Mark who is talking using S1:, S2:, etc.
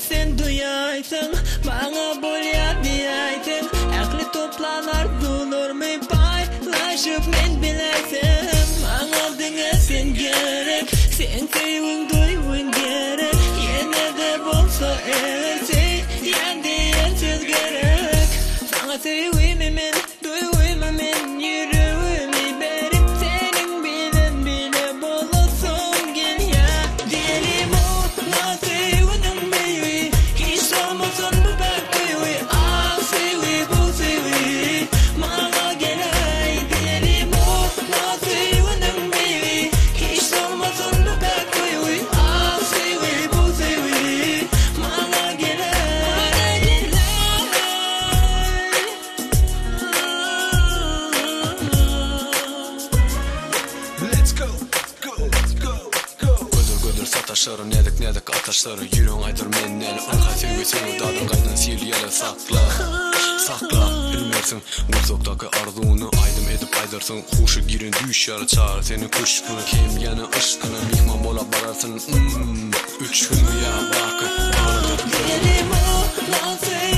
S1: sen duýaýsaň, maňa bolýar diýäýseň, ähli toplan arzuwlarymy paýlaşyp men biläýsem, maňa diňe sen gerek, seň söýgiň duýgyň gerek, ýene-de bolsa eger söýýän diýen söz gerek, saňa söýgimi men Duýgymy men ýüregimi berip seniň bilen bile bolasym gelýä Diýelim oňa söýginiň beýgi hiç solmasyn bu päk duýgy Ah söýgi bu söýgi maňa geläý Diýelim oňa söýginiň beýgi hiç solmasyn bu päk duýgy Ah söýgi bu söýgi maňa geläý.
S2: Let's go go go go Gözel gözel sataşar näzik näzik ataşlar Ýüregiň aýdar men näli ynha söýgi söýgi dadyň gaýdan sil ýele sakla sakla bilmersiň gursakdaky arzuwyny aýdym edip aýdarsyň huşa giren düýş ýaly çaga seni köşgüňe kem ýene yşkyna myhman bola bararsyň mm üç günmi ýa baky bagly
S1: Dilim o, lan söýgi.